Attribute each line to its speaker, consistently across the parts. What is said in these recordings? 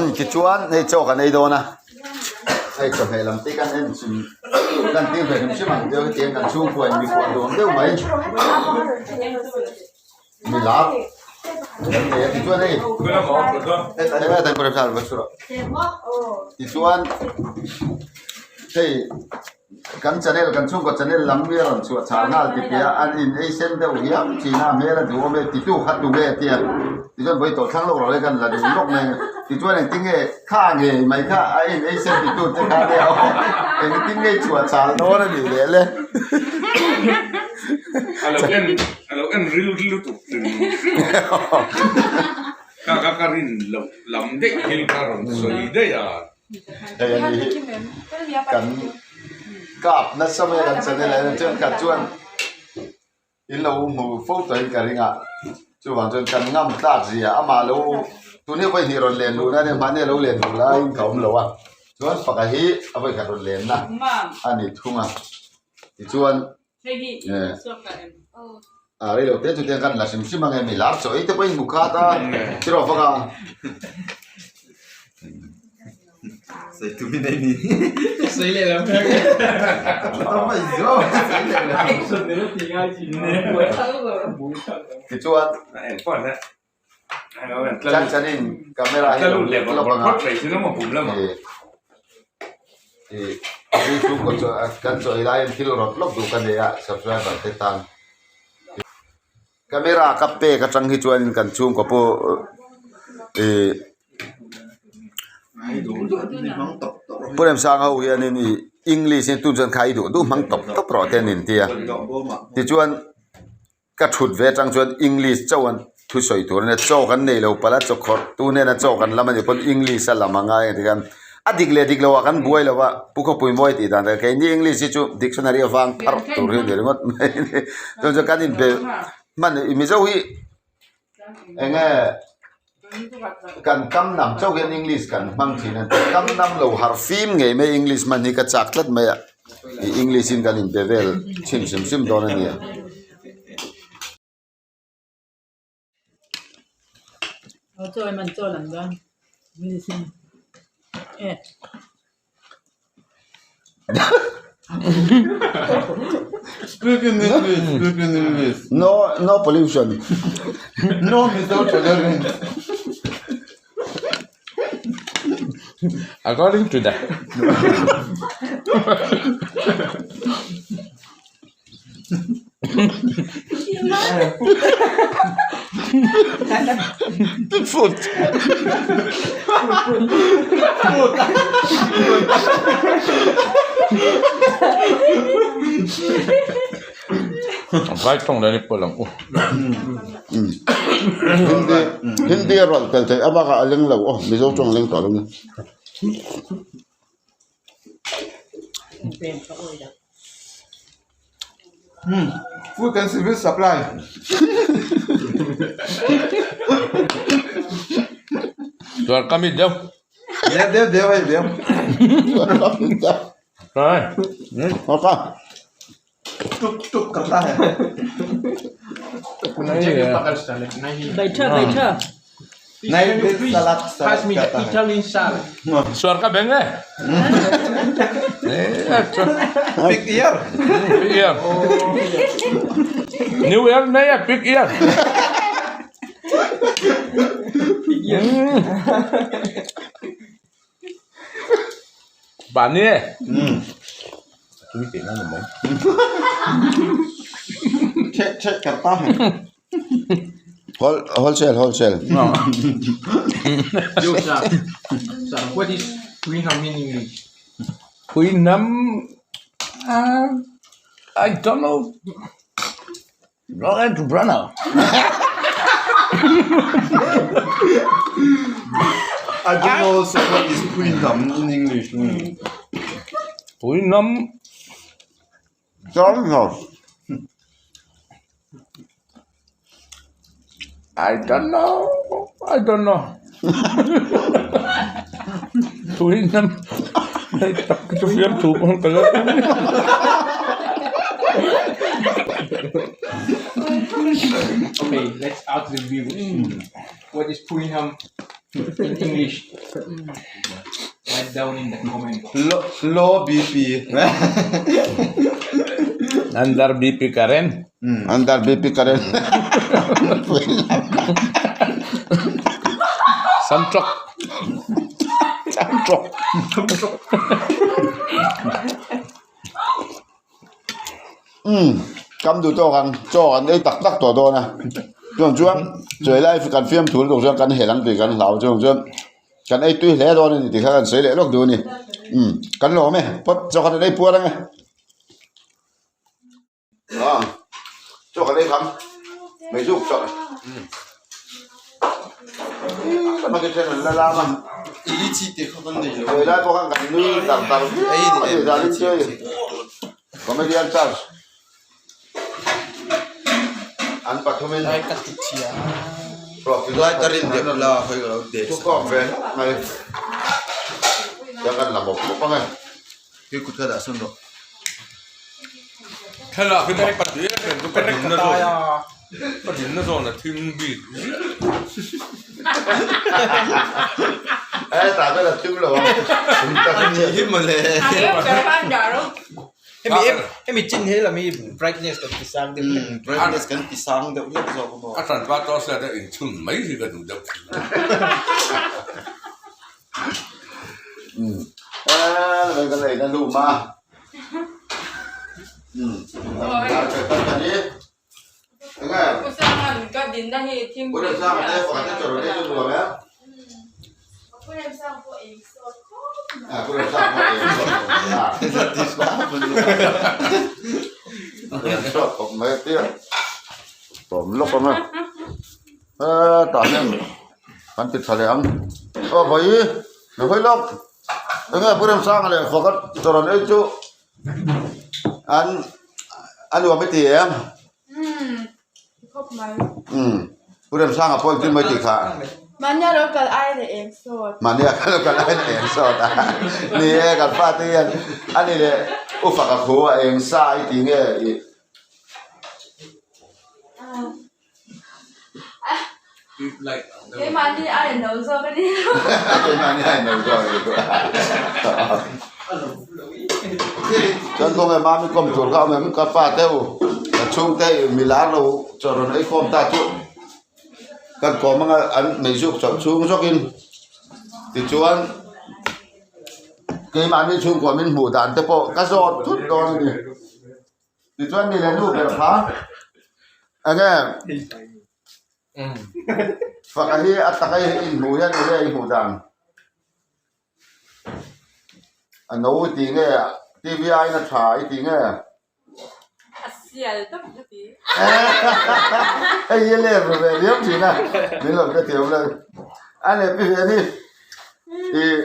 Speaker 1: Tichuan hei chaw kan ei dawn a, hei chawhmeh lam te kan en chhin lan tir ve hrim hrim ang deuh hetiang kan chhungkua in mikhual dawn deuh mai mi lar kan nei a tichuan hei tichuan hei. Kan channel kan chhungkaw channel lam mi a rawn chhuah chhah nghal ti piah a, an in ei sen deuh hiam thin a, a hmel a duhawm e titu kha tu nge tia tichuan vawi tawh thlang lawk rawh le kan la duh lawk mai tichuan engtin nge kha ngei mai kha a in ei sen titu te kha nia aw engtin nge chhuah chhah dawn a nih leh le.
Speaker 2: A lo en a lo en ril lutuk hrim hrim a, ka ka rin loh lam daih thil kha rawn sawi daih a.
Speaker 1: Hei a ni hi kan kap nasa mai a kan channel ah hian thenkhat chuan in lo hmu fo tawh in ka ring a chuvang chuan kan ngam tlak zia amah lo tun hi vawihnih rawn len luh na ania mahni a lo len luh laiin ka awm lo a chuan faka hi a vawikhat rawn len na a ni thung a tichuan a rei lo te chu tiang kan la hrim hrim ang e mi lar chaw ei te pawh in hmu khat a tiraw faka tichuan chan chanin camera hi lo lawk ang a ih ih chhungkaw chaw kan chaw ei laiin thil rawt lawk duh ka nei a subscriber te tan camera ka pek atang hi chuanin kan chhungkaw pawh ih Pu Remsanga ho hianin ih english in tun chuan kha i duh duh hmang tawp tawp rawh te an inti a tichuan. Ka thut ve atang chuan English chauh an thusawi tur a nia, chaw kan nei lo palh a, chaw khawrh tu hnena chaw kan lam a nih pawn English a lam a ngai a ti khan a dik leh dik loh ah kan buai lo a, Pu Khawpui mawi tih dan tak keini English hi chu dictionary avang pharh tur hi a ni ringawt mai a ni, chuan chuan kan inbe hman Mizo hi eng nge kan kam nam chauh hian English kan hmang thin a, kam nam lo harh fim ngei mai English hman hi ka chak tlat mai a, ih English in kan inbe vel chhin hrim hrim dawn a ni.
Speaker 3: Speak in English, speak in English.
Speaker 1: No, no pollution.
Speaker 3: No Mizo tolerance.
Speaker 2: According to the
Speaker 1: Food.
Speaker 2: Vai tawng leh ni pawh lang u.
Speaker 1: Hindi Hindi a rawlh tel theih a bakah a leng lo aw Mizo tawng leng tawh lo ni.
Speaker 3: Food and civil supply.
Speaker 2: Chuan ka mi deuh.
Speaker 3: Deuh deuh deuh hei deuh.
Speaker 2: Rồi.
Speaker 1: Ok.
Speaker 3: Tuk tuk karta hai.
Speaker 4: Baitha baitha.
Speaker 3: Nahi phir salad salad karta hai.
Speaker 2: Suar ka beng e.
Speaker 3: Big ear.
Speaker 2: Big ear. New year nei a big ear. Bạn đi. Tui tih na ni mai.
Speaker 3: Check check karta hai.
Speaker 1: Wholesale wholesale.
Speaker 5: Yo sir, sir, what is Pui Nam in English?
Speaker 2: Pui Nam I don't know. Roland Brunner.
Speaker 3: I don't know also what is Pui Nam in English.
Speaker 2: Pui Nam. I don't know. I don't know. Pui Nam. Hei tak chu fiam thu pawh ka lo
Speaker 5: Okay, let's ask the viewers. What is Pui Nam in English? Write down in the comment.
Speaker 3: Low BP.
Speaker 2: Under BP Karen.
Speaker 1: Under BP Karen.
Speaker 2: Samchok. Samchok.
Speaker 1: Umm kam duh tawk ang chaw an ei tak tak tawh dawn a chuan chuan chawi lai kan fiamthu lutuk chuan kan hel ang tih kan hlau chuang chuan kan ei tui hle dawn a ni tih kha kan sawi leh lawk duh a ni umm kan lawm e phawt chaw khat an ei puar ang e ah chaw kan ei kham meizuk chawlh Chawi lai pawh khan kan nui dar dar viau a ni zanin chu hei comedian charge an pathumin thukawk ve hlauh mai chuan kan la bawp bawp ang e.
Speaker 2: Thlalak hi mak ka ti em em chu ka dinna zawn ka dinna zawn a thing bik ziah.
Speaker 1: E tah chuan a thim lo ang
Speaker 3: Ni hi mawle.
Speaker 5: Hemi chin he lam hi brightness kan ti sang deuh hlek.
Speaker 3: Brightness kan ti sang deuh hlek zawk a maw.
Speaker 2: A hran pa tawh sia te inchhun mai hi ka duh deuh thin.
Speaker 1: Eee kan ei na lum a Hetah hian kan ti tha leh ang aw vawi ni hawi lawk eng nge Pu Remsanga leh Faka chaw rawn ei chu an a nuam i ti em umm Pu Remsanga pawh engtin mai tih kha
Speaker 6: Mahnia lo kal ai leh eng sawt
Speaker 1: Mahnia lo kal ai leh eng sawt a ni e kan fate hian a ni leh U Faka khu a eng sa i ti nge i.
Speaker 6: Keimahni a inno zawk a ni.
Speaker 1: Keimahni a inno zawk a ni. Chuan kawng e mami kawm tur kha awm em ka fa te u ka chhungte mi lar lo chaw rawn ei khawm ta chu kan kawm anga an meizuk chauh chhung zawkin tichuan keimahni chhungkua min hmuh dan te pawh ka zawt thut dawn a ni. Tichuan mi leh nu ber kha enge faka hi a taka i inhmuh hian enge i hmuh dan a no i tih nge T_V aiin a tha i tih nge
Speaker 6: a sial tawp ka ti
Speaker 1: hei hi a lem ru ve riau thin a min lo hrethiam lo a leh pi ve ni ih.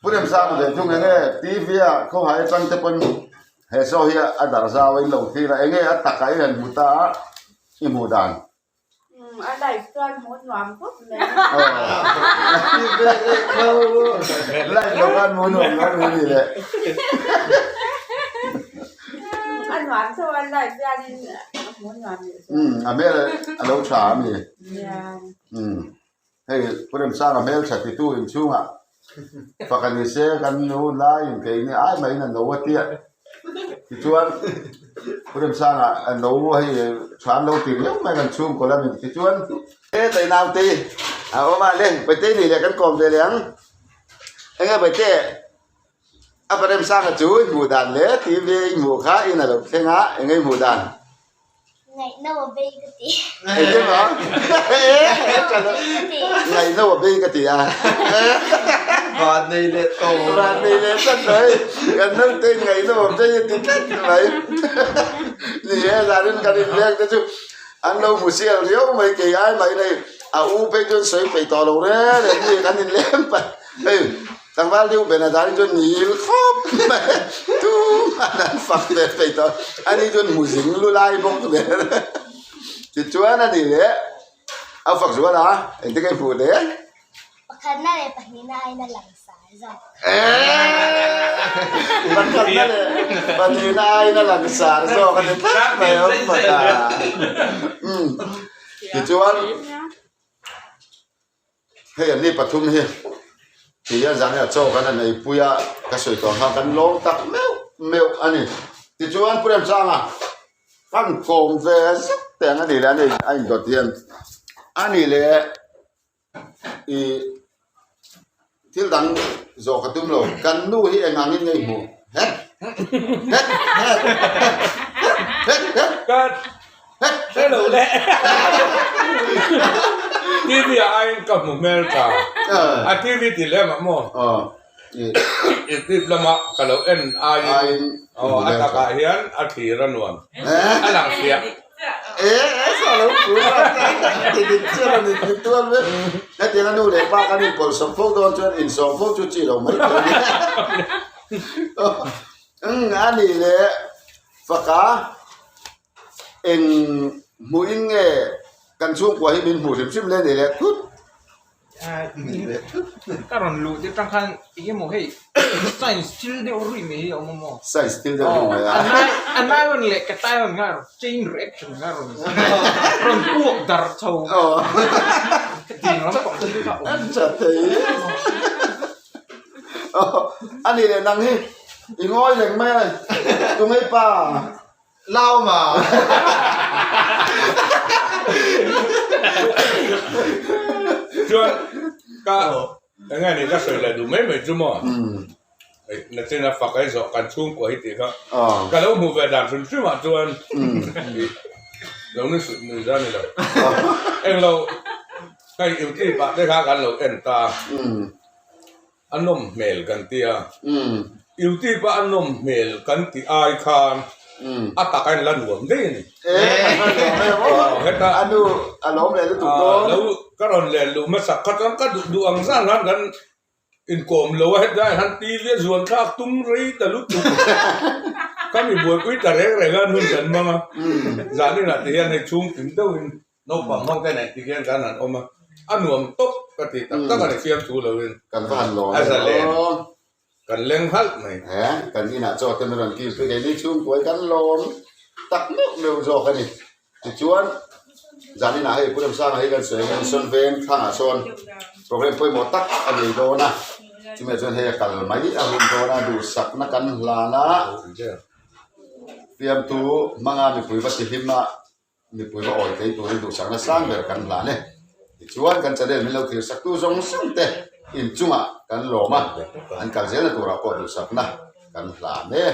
Speaker 1: Pu Remsanga ve thung enge TV ah khawhai atang te pawn he show hi a darh zau a in lo thlir a enge a takah i han hmu ta a i hmuh dan.
Speaker 6: Umm a live chuan hmuh nuam khawp mai.
Speaker 1: Live lo khan hmuh nuam lo mai ni le.
Speaker 6: A nuam chauh a live hianin hmuh nuam leh zual.
Speaker 1: Umm a hmel a lo tha a mi.
Speaker 6: Nia.
Speaker 1: Umm. Hei Pu Remsanga hmeltha titu inchhungah fak a ni se kan nu laiin keini ai maiin a no a tia. Tichuan Pu Remsanga a no hei tha an lo ti riau mai kan chhungkaw lamin tichuan he naute a awm a le Paite ni leh kan kawm ve leh ang. Enge Paite a Pu Remsanga chu i hmuh dan le TV i hmuh kha in a lo thleng a enge i hmuh dan?
Speaker 7: Ngaihno a bei ka ti.
Speaker 1: Engtin maw? Ngaihno a bei ka ti a.
Speaker 3: Van nei leh tawh.
Speaker 1: Van nei leh tlat mai. Kan naute in ngaihno a bei a ti tlat mai. Ni e, zanin kan inleng te chu an lo hmu sial riau mai kei ai mai nei. A u phei chuan sawi peih tawh lo reng reng mi kan inleng pah. Hei. Tlangval deuh ben a dan chuan nil khawp mai tumah an fak ve thei tawh ani chuan hmu zing lu lai bawk nen tichuan ani leh a fak zual a engtin nge hmuh le
Speaker 7: Pakhatna leh pahnihna aiin a lang sar zawk.
Speaker 1: Pakhatna leh pahnihna aiin a lang sar zawk a ni tlat mai a pakhat tichuan hei an ni pathum hi. Ti hian zan hian chaw kan han eipui a, ka sawi tawh ang khan kan lawm tak meuh meuh a ni. Tichuan Pu Remchanga kan kawm ve zet teh ang a ni leh a indawt hian a ni leh ih thil dang zawh ka tum lo, kan nu hi eng angin nge i hmuh? Het! Het! Het! Het! Het! Het!
Speaker 2: Hello le TV ah aiin ka hmu hmel ta a TV ti lem ah maw YouTube lama ka lo en aiin a takah hian a thlir a nuam a lang fiah
Speaker 1: Hetiang a nu leh pa kan inpawlhsawm fo dawn chuan insawm fo chu chi lo mai thei a ni. A nih leh faka. Eng hmuhin nge kan chhungkua hi min hmuh hrim hrim le ni leh thut?
Speaker 5: Ka rawn luh te tang khan eng emaw hei science thil deuh ruih mai hi a awm a maw?
Speaker 1: Science thil deuh ruih mai a.
Speaker 5: A naion leh cation kha chain reaction kha rawn rawn puak darh chho. Hetiang lampang thil kha a awm.
Speaker 1: A tha thei. A nih leh nang hi i ngawi reng mai a, tunge pa?
Speaker 3: Lauma.
Speaker 2: Chuan ka enge ni ka sawi leh duh mai mai chu maw nachin a fak ai zawh kan chhungkua hi tih kha ka lo hmuh ve dan hrim hrim ah chuan lo ni suh nui zan ni lo englo hei youtube ah te kha kan lo en ta a nawm hmel kan ti a, YouTube a a nawm hmel kan tih ai khan a tak a inla nuam daih a ni.
Speaker 1: Heta a nu a lawm leh lutuk dawn.
Speaker 2: Lo ka rawn len luh hmasak kha chuan ka duh duh ang zan khan kan inkawm lo a, hetlai ah khan TV a zuan thlak tum rei ta lutuk. Ka mi buaipui ta reng reng a hun kan hmang a, zaninah ti hian hei chhungtin deuhin Naupang ho te neih ti hian kan han awm a, a nuam tawp ka ti tak tak a ni fiam thu loin
Speaker 1: Kan va han lawm
Speaker 2: a zalen kan leng halh mai.
Speaker 1: He kan inah chaw te min rawn kil pui keini chhungkuai kan lawm tak meuh meuh zawk a ni. Tichuan zan inah hei Pu Remsanga hi kan sawi ang Mission Veng thlangah sawn program pawimawh tak a nei dawn a, chumi ah chuan hei a kal mai a hun dawn a, duhsakna kan hlan a, fiamthu hmanga mipui va tihlim a. Mipui va awi thei turin duhsakna sang ber kan hlan e. Tichuan kan channel min lo thlir saktu zawng zawng te inchungah kan lawm a, an kal zelna turah pawh duhsakna kan hlan e.